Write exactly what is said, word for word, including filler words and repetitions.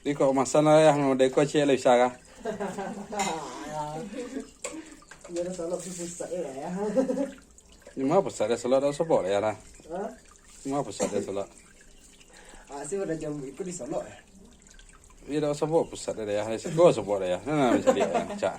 Di kok masan lah, Yah, mode ko ciek lah bisa kah? Iyo, dah salok tu pusat je lah, Yah. Di ma pusat dek salok, dak sobok dek Yah lah. Ha? Di ma pusat dek salok. Ah, si pada jam itu di Solok, eh. Iyo, dak sobok pusat dek Yah. Siko sobok dek Yah. Nah, nah, bisa lihat, Yah. Cak.